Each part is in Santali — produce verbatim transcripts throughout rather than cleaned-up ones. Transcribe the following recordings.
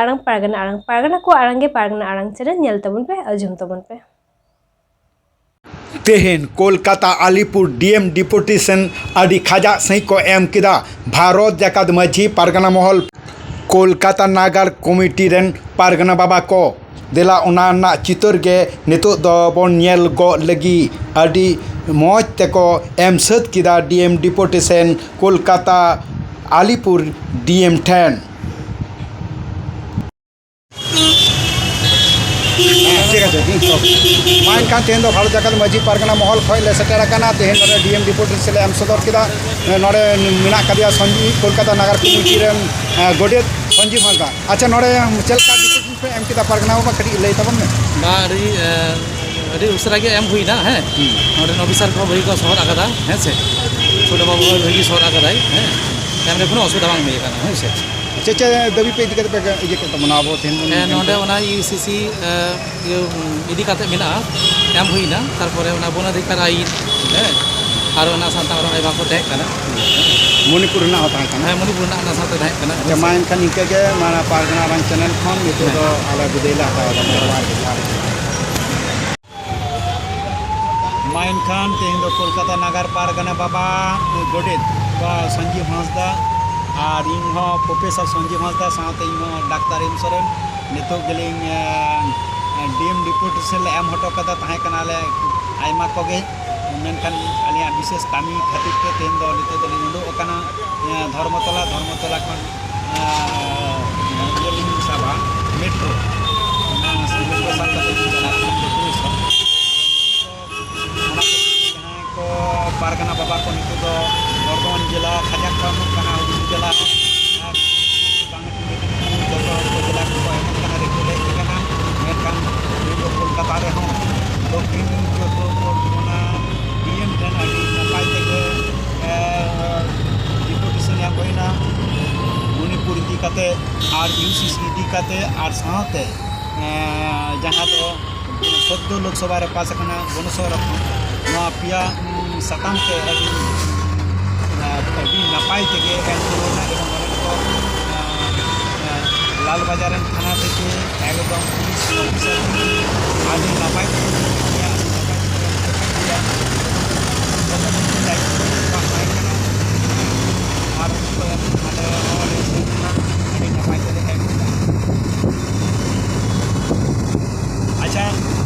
ᱟᱲᱟᱝ ᱯᱟᱨᱜᱟᱱᱟ ᱟᱲᱟᱝ, ᱯᱟᱨᱜᱟᱱᱟ ᱠᱚ ᱟᱲᱟᱝ ᱜᱮ ᱯᱟᱨᱜᱟᱱᱟ ᱟᱲᱟᱝ ᱪᱮᱱᱮᱞ ᱧᱮᱞ ᱛᱟᱵᱚᱱ ᱯᱮ, ᱟᱸᱡᱚᱢ ᱛᱟᱵᱚᱱ ᱯᱮ᱾ ᱛᱮᱦᱮᱧ ᱠᱳᱞᱠᱟᱛᱟ ᱟᱞᱤᱯᱩᱨ ᱰᱤ ᱮᱢ ᱰᱤᱯᱩᱴᱮᱥᱚᱱ ᱟᱹᱰᱤ ᱠᱷᱟᱡᱟᱜ ᱥᱟᱺᱦᱤᱡ ᱠᱚ ᱮᱢ ᱠᱮᱫᱟ ᱵᱷᱟᱨᱚᱛ ᱡᱟᱠᱟᱛ ᱢᱟᱹᱡᱷᱤ ᱯᱟᱨᱜᱟᱱᱟ ᱢᱚᱦᱚᱞ, ᱠᱳᱞᱠᱟᱛᱟ ᱱᱟᱜᱟᱨ ᱠᱚᱢᱤᱴᱤ ᱨᱮᱱ ᱯᱟᱨᱜᱟᱱᱟ ᱵᱟᱵᱟ ᱠᱚ᱾ ᱫᱮᱞᱟ ᱚᱱᱟ ᱨᱮᱱᱟᱜ ᱪᱤᱛᱟᱹᱨ ᱜᱮ ᱱᱤᱛᱚᱜ ᱫᱚ ᱵᱚᱱ ᱧᱮᱞ ᱜᱚᱫ ᱞᱟᱹᱜᱤᱫ᱾ ᱟᱹᱰᱤ ᱢᱚᱡᱽ ᱛᱮᱠᱚ ᱮᱢ ᱥᱟᱹᱛ ᱠᱮᱫᱟ ᱰᱤ ᱮᱢ ᱰᱤᱯᱩᱴᱮᱥᱚᱱ ᱠᱳᱞᱠᱟᱛᱟ ᱟᱞᱤᱯᱩᱨ ᱰᱤ ᱮᱢ ᱴᱷᱮᱱ᱾ ᱴᱷᱤᱠ ᱟᱪᱷᱮ, ᱦᱩᱸ, ᱥᱚᱵ᱾ ᱢᱟ ᱮᱱᱠᱷᱟᱱ ᱛᱮᱦᱮᱧ ᱫᱚ ᱵᱷᱟᱨᱚᱛ ᱡᱟᱠᱟᱛ ᱢᱟᱹᱡᱷᱤ ᱯᱟᱨᱜᱟᱱᱟ ᱢᱚᱦᱚᱞ ᱠᱷᱚᱱ ᱞᱮ ᱥᱮᱴᱮᱨ ᱟᱠᱟᱱᱟ᱾ ᱛᱮᱦᱮᱧ ᱱᱚᱰᱮ ᱰᱤ ᱮᱢ ᱰᱤᱯᱩᱴᱮᱥᱚᱱ ᱞᱮ ᱮᱢ ᱥᱚᱫᱚᱨ ᱠᱮᱫᱟ᱾ ᱱᱚᱰᱮ ᱢᱮᱱᱟᱜ ᱟᱠᱟᱫᱮᱭᱟ ᱥᱚᱧᱡᱤᱵᱽ, ᱠᱳᱞᱠᱟᱛᱟ ᱱᱟᱜᱟᱨ ᱠᱚᱢᱤᱴᱤ ᱨᱮᱱ, ᱮ, ᱜᱚᱰᱮᱛ ᱥᱚᱧᱡᱤᱵᱽ ᱦᱟᱸᱥᱫᱟ᱾ ᱟᱪᱪᱷᱟ, ᱱᱚᱰᱮ ᱪᱮᱫ ᱞᱮᱠᱟ ᱰᱤᱯᱩᱴᱮᱥᱚᱱ ᱯᱮ ᱮᱢ ᱠᱮᱫᱟ ᱯᱟᱨᱜᱟᱱᱟ ᱵᱟᱵᱟ, ᱠᱟᱹᱴᱤᱡ ᱞᱟᱹᱭ ᱛᱟᱵᱚᱱ ᱢᱮ᱾ ᱵᱟ, ᱟᱹᱰᱤ, ᱮ, ᱟᱹᱰᱤ ᱩᱥᱟᱹᱨᱟ ᱜᱮ ᱮᱢ ᱦᱩᱭᱱᱟ, ᱦᱮᱸ᱾ ᱦᱩᱸ᱾ ᱱᱚᱰᱮ ᱚᱯᱷᱤᱥᱟᱨ ᱠᱚ ᱵᱷᱟᱹᱜᱤ ᱠᱚ ᱥᱚᱦᱚᱫ ᱟᱠᱟᱫᱟ, ᱦᱮᱸ ᱥᱮ᱾ ᱪᱷᱳᱴᱳ ᱵᱟᱹᱵᱩ ᱦᱚᱸ ᱵᱷᱟᱹᱜᱤ ᱥᱚᱦᱚᱫ ᱟᱠᱟᱫᱟᱭ, ᱦᱮᱸ᱾ ᱮᱢ ᱨᱮ ᱠᱳᱱᱳ ᱚᱥᱩᱵᱤᱫᱷᱟ ᱵᱟᱝ ᱦᱩᱭ ᱟᱠᱟᱱᱟ, ᱦᱮᱸ ᱥᱮ᱾ ᱪᱮᱫ ᱪᱮᱫ ᱫᱟᱹᱵᱤ ᱯᱮ ᱤᱫᱤ ᱠᱟᱛᱮ ᱯᱮ ᱤᱭᱟᱹ ᱠᱮᱫ ᱛᱟᱵᱚᱱᱟ ᱟᱵᱚ ᱛᱮᱦᱮᱧ ᱵᱚᱱ ᱦᱮᱸ, ᱮᱢ ᱱᱚᱰᱮ ᱠᱮᱫ? ᱚᱱᱟ ᱤᱭᱩ ᱥᱤ ᱥᱤ, ᱮ, ᱤᱭᱟᱹ, ᱤᱫᱤ ᱠᱟᱛᱮ ᱢᱮᱱᱟᱜᱼᱟ, ᱮᱢ ᱦᱩᱭᱱᱟ, ᱛᱟᱨᱯᱚᱨᱮ ᱚᱱᱟ ᱵᱚᱱ ᱚᱫᱷᱤᱠᱟᱨ ᱟᱭᱤᱱ, ᱦᱮᱸ, ᱟᱨ ᱚᱱᱟ ᱥᱟᱶᱛᱮ ᱟᱨᱚ ᱟᱭᱢᱟ ᱠᱚ ᱛᱟᱦᱮᱸ ᱠᱟᱱᱟ᱾ ᱢᱚᱱᱤᱯᱩᱨ ᱨᱮᱱᱟᱜ ᱦᱚᱸ ᱛᱟᱦᱮᱸ ᱠᱟᱱᱟ? ᱦᱮᱸ, ᱢᱚᱱᱤᱯᱩᱨ ᱨᱮᱱᱟᱜ ᱚᱱᱟ ᱥᱟᱶᱛᱮ ᱛᱟᱦᱮᱸ ᱠᱟᱱᱟ᱾ ᱟᱪᱪᱷᱟ, ᱢᱟ ᱮᱱᱠᱷᱟᱱ ᱤᱱᱠᱟᱹ ᱜᱮ, ᱢᱟᱱᱮ, ᱯᱟᱨᱜᱟᱱᱟ ᱟᱲᱟᱝ ᱪᱮᱱᱮᱞ ᱠᱷᱚᱱ ᱱᱤᱛᱚᱜ ᱦᱮᱸ᱾ ᱫᱚ ᱟᱞᱮ ᱵᱤᱫᱟᱹᱭ ᱞᱮ ᱦᱟᱛᱟᱣ ᱮᱫᱟ᱾ ᱢᱟ ᱡᱚᱦᱟᱨ ᱜᱮ, ᱡᱚᱦᱟᱨ ᱜᱮ᱾ ᱢᱟ ᱮᱱᱠᱷᱟᱱ ᱛᱮᱦᱮᱧ ᱫᱚ ᱠᱳᱞᱠᱟᱛᱟ ᱱᱟᱜᱟᱨ ᱯᱟᱨᱜᱟᱱᱟ ᱵᱟᱵᱟ ᱜᱚᱰᱮᱛ ᱵᱟ ᱥᱚᱧᱡᱤᱵᱽ ᱦᱟᱸᱥᱫᱟ ᱟᱨ ᱤᱧ ᱦᱚᱸ ᱯᱨᱚᱯᱷᱮᱥᱚᱨ ᱥᱚᱧᱡᱤᱵᱽ ᱦᱟᱸᱥᱫᱟ ᱥᱟᱶᱛᱮ ᱤᱧ ᱦᱚᱸ ᱰᱟᱠᱛᱟᱨ ᱮᱢ ᱥᱚᱨᱮᱱ ᱱᱤᱛᱚᱜ ᱜᱮᱞᱤᱧ, ᱮ, ᱰᱤ ᱮᱢ ᱰᱤᱯᱩᱴᱮᱥᱚᱱ ᱞᱮ ᱮᱢ ᱦᱚᱴᱚ ᱠᱟᱫᱟ, ᱛᱟᱦᱮᱸ ᱠᱟᱱᱟᱞᱮ ᱟᱭᱢᱟ ᱠᱚᱜᱮ, ᱢᱮᱱᱠᱷᱟᱱ ᱟᱹᱞᱤᱧᱟᱜ ᱵᱤᱥᱮᱥ ᱠᱟᱹᱢᱤ ᱠᱷᱟᱹᱛᱤᱨ ᱛᱮ ᱛᱮᱦᱮᱧ ᱫᱚ ᱱᱤᱛᱚᱜ ᱫᱚᱞᱤᱧ ᱩᱰᱩᱠ ᱟᱠᱟᱱᱟ, ᱮ, ᱫᱷᱚᱨᱢᱚᱛᱚᱞᱟ, ᱫᱷᱚᱨᱢᱚᱛᱚᱞᱟ ᱠᱷᱚᱱ ᱟᱨ ᱤᱭᱟᱹ ᱞᱤᱧ ᱥᱟᱵᱟ, ᱢᱮᱴᱨᱳ᱾ ᱚᱱᱟ ᱢᱮᱴᱨᱳ ᱥᱟᱵ ᱠᱟᱛᱮ ᱞᱤᱧ ᱪᱟᱞᱟᱜ ᱠᱟᱱᱟ ᱵᱷᱩᱵᱽᱱᱮᱥᱣᱚᱨ᱾ ᱚᱱᱟ ᱠᱷᱟᱹᱛᱤᱨ ᱛᱮ ᱡᱟᱦᱟᱸᱭ ᱠᱚ ᱯᱟᱨᱜᱟᱱᱟ ᱵᱟᱵᱟ ᱠᱚ ᱱᱤᱛᱚᱜ ᱫᱚ ᱵᱚᱨᱫᱷᱚᱢᱟᱱ ᱡᱮᱞᱟ ᱠᱷᱟᱡᱟᱠ ᱠᱚ ᱮᱢᱚᱜ ᱠᱟᱱᱟ, ᱦᱩᱜᱽᱞᱤ ᱡᱮᱞᱟ ᱟᱨ ᱵᱟᱝ ᱴᱷᱤᱠ ᱡᱚᱛᱚ ᱦᱚᱲ ᱠᱚ ᱡᱮᱞᱟ ᱠᱚ ᱮᱢᱚᱜ ᱠᱟᱱᱟ, ᱨᱮᱠᱚ ᱦᱮᱡ ᱟᱠᱟᱱᱟ᱾ ᱢᱮᱱᱠᱷᱟᱱ ᱱᱤᱛ ᱫᱚ ᱠᱳᱞᱠᱟᱛᱟ ᱨᱮᱦᱚᱸ ᱫᱚᱠᱠᱷᱤᱱ ᱡᱚᱛᱚ ᱚᱱᱟ ᱰᱤ ᱮᱢ ᱴᱷᱮᱱ ᱟᱹᱰᱤ ᱱᱟᱯᱟᱭ ᱛᱮᱜᱮ, ᱮ, ᱰᱤᱯᱩᱴᱮᱥᱚᱱ ᱮᱢ ᱦᱩᱭᱱᱟ ᱢᱚᱱᱤᱯᱩᱨ ᱤᱫᱤ ᱠᱟᱛᱮ ᱟᱨ ᱤᱭᱩ ᱥᱤ ᱥᱤ ᱤᱫᱤ ᱠᱟᱛᱮ ᱟᱨ ᱥᱟᱶᱛᱮ, ᱮ, ᱡᱟᱦᱟᱸ ᱫᱚ ᱥᱚᱫᱽᱫᱚ ᱞᱳᱠᱥᱚᱵᱷᱟ ᱨᱮ ᱯᱟᱥ ᱟᱠᱟᱱᱟ ᱜᱚᱱᱚ ᱥᱚᱝᱨᱚᱠᱷᱚᱱ, ᱱᱚᱣᱟ ᱯᱮᱭᱟ, ᱩᱸ, ᱥᱟᱛᱟᱢ ᱛᱮ ᱟᱹᱰᱤ, ᱮ, ᱟᱹᱰᱤ ᱱᱟᱯᱟᱭ ᱛᱮᱜᱮ ᱮᱢ ᱯᱩᱨᱟᱹᱣᱱᱟ ᱮᱵᱚᱝ ᱚᱱᱮ ᱠᱚ, ᱮ, ᱮ, ᱞᱟᱞ ᱵᱟᱡᱟᱨ ᱨᱮᱱ ᱛᱷᱟᱱᱟ ᱛᱷᱮᱠᱮ ᱮᱠᱫᱚᱢ ᱯᱩᱞᱤᱥ ᱚᱯᱷᱤᱥᱟᱨ ᱟᱹᱰᱤ ᱱᱟᱯᱟᱭ ᱠᱚ ᱠᱟᱹᱢᱤᱭᱟ, ᱟᱹᱰᱤ ᱱᱟᱯᱟᱭ ᱠᱚ ᱠᱟᱹᱢᱤᱭᱟ᱾ ᱡᱚᱛᱚ ᱠᱤᱪᱷᱩ ᱫᱟᱭᱤᱛᱛᱚ ᱠᱚ ᱮᱢᱟᱭ ᱠᱟᱱᱟ᱾ ᱟᱨ ᱱᱤᱛᱚᱜ ᱟᱞᱮ ᱦᱚᱸ ᱟᱹᱰᱤ ᱱᱟᱯᱟᱭ ᱛᱮᱞᱮ ᱮᱢ ᱠᱮᱫᱟ᱾ ᱟᱪᱪᱷᱟ,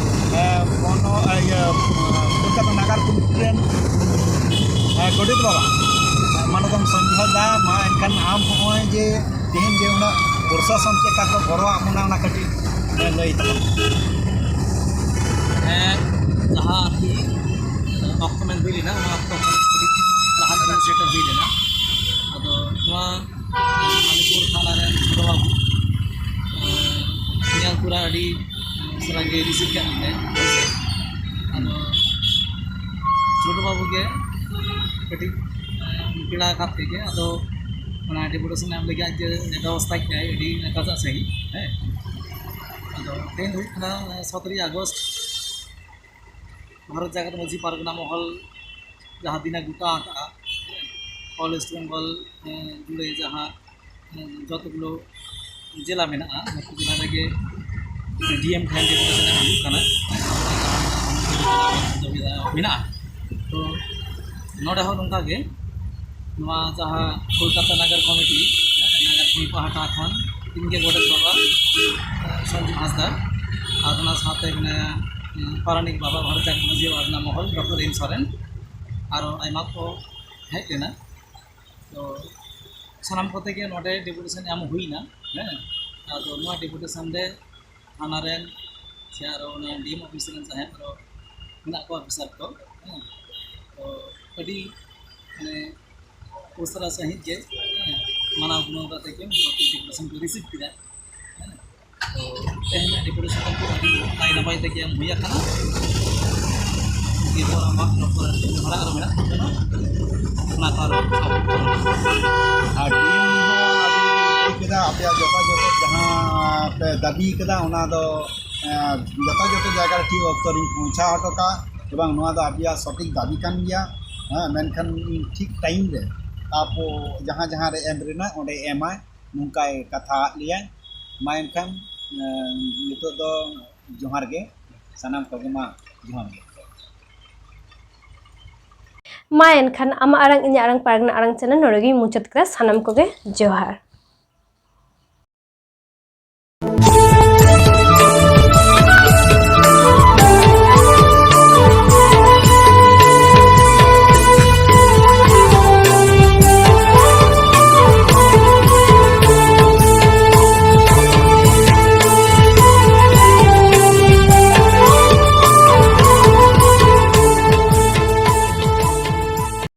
ᱮ, ᱵᱚᱱᱚ-, ᱮ, ᱤᱭᱟᱹ, ᱠᱳᱞᱠᱟᱛᱟ ᱱᱟᱜᱟᱨ ᱠᱚᱢᱤᱴᱤ ᱨᱮᱱ, ᱮ, ᱜᱚᱰᱮᱛ ᱵᱟᱵᱟ, ᱢᱟᱱᱚᱛᱟᱱ ᱥᱚᱧᱡᱚᱭ ᱫᱟ, ᱢᱟ ᱮᱱᱠᱷᱟᱱ ᱟᱢ ᱦᱚᱸᱜᱼᱚᱭ ᱡᱮ ᱛᱮᱦᱮᱧ ᱡᱮ ᱩᱱᱟᱹᱜ ᱯᱨᱚᱥᱟᱥᱚᱱ ᱪᱮᱫ ᱞᱮᱠᱟ ᱠᱚ ᱜᱚᱲᱚᱣᱟᱜ ᱵᱚᱱᱟ, ᱚᱱᱟ ᱠᱟᱹᱴᱤᱡ ᱞᱟᱹᱭ ᱛᱟᱵᱚᱱ᱾ ᱦᱮᱸ, ᱡᱟᱦᱟᱸ ᱟᱨᱠᱤ ᱚᱠᱛᱚ ᱢᱮᱱ ᱦᱩᱭ ᱞᱮᱱᱟ, ᱚᱱᱟ ᱚᱠᱛᱚ ᱠᱷᱚᱱ ᱠᱟᱹᱴᱤᱡ ᱞᱟᱦᱟ ᱧᱚᱜ ᱨᱮ ᱥᱮᱴᱮᱨ ᱦᱩᱭ ᱞᱮᱱᱟ᱾ ᱟᱫᱚ ᱱᱚᱣᱟ ᱟᱞᱤᱯᱩᱨ ᱛᱷᱟᱱᱟ ᱨᱮᱱ ᱵᱟᱵᱟ ᱵᱟᱹᱵᱩ, ᱮᱸ, ᱧᱮᱞ ᱛᱚᱨᱟ ᱟᱹᱰᱤ ᱩᱥᱟᱹᱨᱟ ᱜᱮ ᱨᱤᱥᱤᱵᱷ ᱠᱟᱜ ᱞᱤᱧᱟᱭ, ᱦᱮᱸ ᱥᱮ᱾ ᱟᱫᱚ ᱪᱷᱳᱴᱳ ᱵᱟᱹᱵᱩ ᱜᱮ ᱠᱟᱹᱴᱤᱡ, ᱮᱸ, ᱯᱮᱲᱟ ᱠᱟᱛᱮ ᱜᱮ ᱟᱫᱚ ᱚᱱᱟ ᱰᱮᱯᱩᱴᱮᱥᱚᱱ ᱮᱢ ᱞᱟᱹᱜᱤᱫ ᱟᱡ ᱜᱮ ᱵᱮᱵᱚᱥᱛᱷᱟ ᱠᱮᱫᱟᱭ, ᱟᱹᱰᱤ ᱱᱟᱯᱟᱭ ᱥᱟᱺᱦᱤᱡ, ᱦᱮᱸ᱾ ᱟᱫᱚ ᱛᱮᱦᱮᱧ ᱦᱩᱭᱩᱜ ᱠᱟᱱᱟ ᱥᱚᱛᱮᱨᱚᱭ ᱟᱜᱚᱥᱴ, ᱵᱷᱟᱨᱚᱛ ᱡᱟᱠᱟᱛ ᱢᱟᱹᱡᱷᱤ ᱯᱟᱨᱜᱟᱱᱟ ᱢᱚᱦᱚᱞ ᱡᱟᱦᱟᱸ ᱫᱤᱱᱮ ᱜᱚᱴᱟ ᱟᱠᱟᱫᱼᱟ, ᱚᱞ ᱳᱭᱮᱥᱴ ᱵᱮᱝᱜᱚᱞ, ᱮᱸ, ᱡᱩᱲᱮ ᱡᱟᱦᱟᱸ, ᱮᱸ, ᱡᱚᱛᱚ ᱜᱩᱞᱳ ᱡᱮᱞᱟ ᱢᱮᱱᱟᱜᱼᱟ, ᱡᱚᱛᱚ ᱡᱮᱞᱟ ᱨᱮᱜᱮ ᱰᱤ ᱮᱢ ᱴᱷᱮᱱ ᱰᱮᱯᱩᱴᱮᱥᱚᱱ ᱮᱢ ᱦᱩᱭᱩᱜ ᱠᱟᱱᱟ᱾ ᱢᱮᱱᱟᱜᱼᱟ᱾ ᱛᱚ ᱱᱚᱰᱮ ᱦᱚᱸ ᱱᱚᱝᱠᱟ ᱜᱮ, ᱱᱚᱣᱟ ᱡᱟᱦᱟᱸ ᱠᱳᱞᱠᱟᱛᱟ ᱱᱟᱜᱟᱨ ᱠᱚᱢᱤᱴᱤ, ᱱᱟᱜᱟᱨ ᱠᱚᱢᱤᱴᱤ ᱯᱟᱦᱴᱟ ᱠᱷᱚᱱ ᱤᱧ ᱜᱮ ᱜᱚᱰᱮᱛ ᱵᱟᱵᱟ, ᱥᱚᱧᱡᱤᱵ ᱦᱟᱸᱥᱫᱟ, ᱟᱨ ᱚᱱᱟ ᱥᱟᱶᱛᱮ ᱢᱮᱱᱟᱭᱟ, ᱯᱟᱨᱟᱱᱤᱠ ᱵᱟᱵᱟ, ᱵᱷᱟᱨᱚᱛ ᱡᱟᱠᱟᱛ ᱢᱟᱹᱡᱷᱤ ᱯᱟᱨᱜᱟᱱᱟ ᱢᱚᱦᱚᱞ, ᱰᱚᱠᱴᱚᱨ ᱮᱢ ᱥᱚᱨᱮᱱ, ᱟᱨᱚ ᱟᱭᱢᱟ ᱠᱚ ᱦᱮᱡ ᱞᱮᱱᱟ᱾ ᱛᱚ ᱥᱟᱱᱟᱢ ᱠᱚᱛᱮ ᱜᱮ ᱱᱚᱰᱮ ᱰᱮᱯᱩᱴᱮᱥᱚᱱ ᱮᱢ ᱦᱩᱭᱱᱟ, ᱦᱮᱸ᱾ ᱟᱫᱚ ᱱᱚᱣᱟ ᱰᱮᱯᱩᱴᱮᱥᱚᱱ ᱨᱮ ᱛᱷᱟᱱᱟ ᱨᱮᱱ ᱥᱮ ᱟᱨᱚ ᱚᱱᱟ ᱰᱤ ᱮᱢ ᱚᱯᱷᱤᱥ ᱨᱮᱱ ᱡᱟᱦᱟᱸᱭ ᱠᱚ ᱢᱮᱱᱟᱜ ᱠᱚᱣᱟ ᱚᱯᱷᱤᱥᱟᱨ ᱠᱚ, ᱦᱮᱸ᱾ ᱛᱚ ᱟᱹᱰᱤ, ᱢᱟᱱᱮ, ᱩᱥᱟᱹᱨᱟ ᱥᱟᱺᱦᱤᱡ ᱜᱮ, ᱦᱮᱸ, ᱢᱟᱱᱟᱣ ᱜᱩᱱᱟᱹᱣ ᱠᱟᱛᱮ ᱜᱮ ᱱᱚᱣᱟ ᱰᱮᱯᱩᱴᱮᱥᱚᱱ ᱠᱚ ᱨᱤᱥᱤᱵᱷ ᱠᱮᱫᱟ, ᱦᱮᱸ᱾ ᱛᱚ ᱛᱮᱦᱮᱧᱟᱜ ᱰᱮᱯᱩᱴᱮᱥᱚᱱ ᱠᱚ ᱟᱹᱰᱤ ᱱᱟᱭ ᱱᱟᱯᱟᱭ ᱛᱮᱜᱮ ᱮᱢ ᱦᱩᱭ ᱟᱠᱟᱱᱟ᱾ ᱮᱨᱯᱚᱨ ᱟᱢᱟᱜ ᱰᱚᱠᱴᱚᱨ ᱵᱷᱟᱲᱟ ᱟᱨ ᱢᱮᱱᱟᱜ ᱛᱟᱵᱚᱱᱟ, ᱚᱱᱟ ᱠᱚ ᱟᱨᱚ ᱟᱨ ᱰᱤ ᱮᱢ ᱦᱚᱸ ᱟᱹᱰᱤ ᱞᱟᱹᱭ ᱠᱮᱫᱟ, ᱟᱯᱮᱭᱟᱜ ᱡᱚᱛᱷᱟᱡᱚᱛᱷᱚ ᱡᱟᱦᱟᱸ ᱯᱮ ᱫᱟᱹᱵᱤ ᱠᱮᱫᱟ, ᱚᱱᱟ ᱫᱚ, ᱮᱸ, ᱡᱚᱛᱷᱟᱡᱚᱛᱷᱚ ᱡᱟᱭᱜᱟ ᱨᱮ ᱴᱷᱤᱠ ᱚᱠᱛᱚ ᱨᱤᱧ ᱯᱳᱣᱪᱷᱟᱣ ᱦᱚᱴᱚ ᱠᱟᱜᱼᱟ᱾ ᱮᱵᱚᱝ ᱱᱚᱣᱟ ᱫᱚ ᱟᱯᱮᱭᱟᱜ ᱥᱚᱴᱷᱤᱠ ᱫᱟᱹᱵᱤ ᱠᱟᱱ ᱜᱮᱭᱟ, ᱦᱮᱸ, ᱢᱮᱱᱠᱷᱟᱱ ᱴᱷᱤᱠ ᱴᱟᱭᱤᱢ ᱨᱮ ᱟᱵᱚ ᱡᱟᱦᱟᱸ ᱡᱟᱦᱟᱸ ᱨᱮ ᱮᱢ ᱨᱮᱱᱟᱜ ᱚᱸᱰᱮ ᱮᱢᱟᱭ, ᱱᱚᱝᱠᱟᱭ ᱠᱟᱛᱷᱟ ᱟᱫ ᱞᱮᱭᱟᱭ᱾ ᱢᱟ ᱮᱱᱠᱷᱟᱱ ᱱᱤᱛᱚᱜ ᱫᱚ ᱡᱚᱦᱟᱨ ᱜᱮ, ᱥᱟᱱᱟᱢ ᱠᱚᱜᱮ ᱢᱟ ᱡᱚᱦᱟᱨ ᱜᱮ᱾ ᱢᱟ ᱮᱱᱠᱷᱟᱱ ᱟᱢᱟᱜ ᱟᱲᱟᱝ ᱤᱧᱟᱹᱜ ᱟᱲᱟᱝ ᱯᱟᱨᱜᱟᱱᱟ ᱟᱲᱟᱝ ᱪᱮᱱᱮᱞ ᱱᱚᱰᱮ ᱜᱤᱧ ᱢᱩᱪᱟᱹᱫ ᱠᱮᱫᱟ᱾ ᱥᱟᱱᱟᱢ ᱠᱚᱜᱮ ᱡᱚᱦᱟᱨ᱾